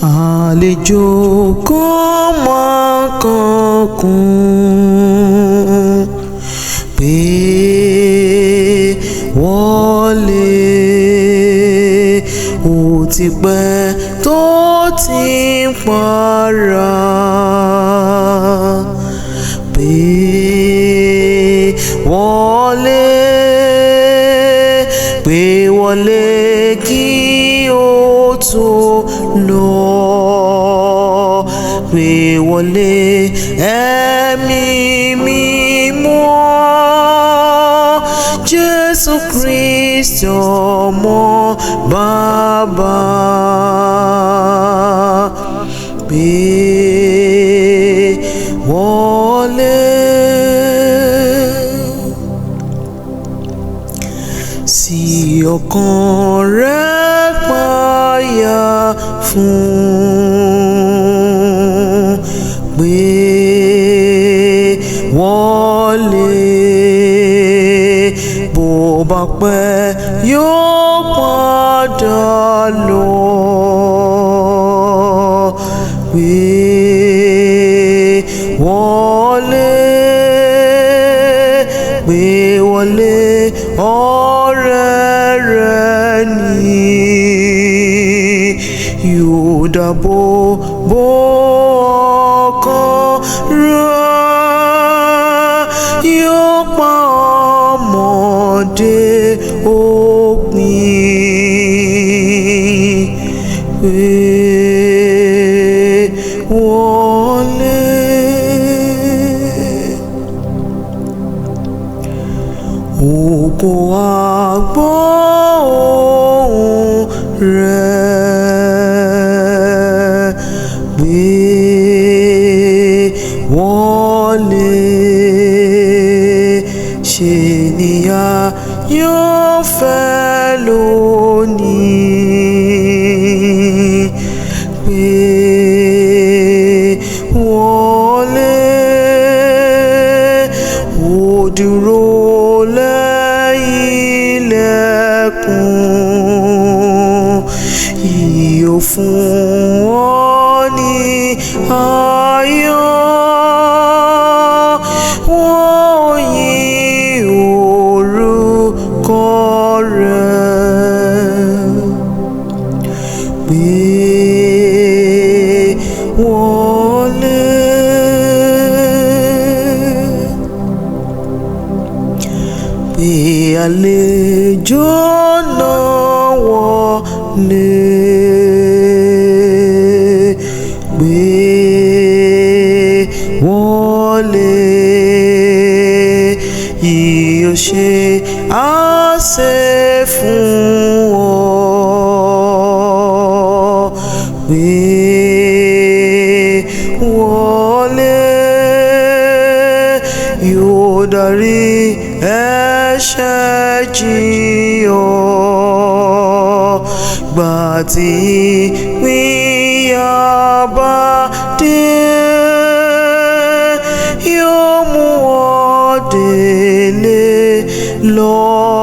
Àlejò kan máa kankùn pé wọlé, ó ti pẹ́ tó ti ń para pé wọlé, pé wọlé kí ó tó lọ, pé wọlé ẹ̀mí mímọ́ Jésù Kristi ọmọ bàbá pé wọlé. Sí ọkàn rẹ páyà fún pé wọlé, bó bá pẹ́ yóò padà lọ pé wọlé, pé wọlé ọ̀rẹ́ rẹ ni yóò dáàbò bo ọkàn rẹ, yóò pa ọmọdé òpin pé wọlé. Ògo àgbọ́ ohùn rẹ̀ pé wọlé, ṣe níyà yóò fẹ́ lónìí pé wọlé, ó dúró lẹ́yìn ilẹ̀kùn yóò fún ọ ní ayọ̀, wọ́n yìn orúkọ rẹ̀ pé wọlé. Pé àlejò náà wọlé, pé wọlé, yóò ṣe àṣẹ fún ọ pé wọlé, yóò dárí ẹ̀ṣẹ̀ jì ọ́ gbà tí ìpínyà bá dé, yóò mú ọ délé lọ.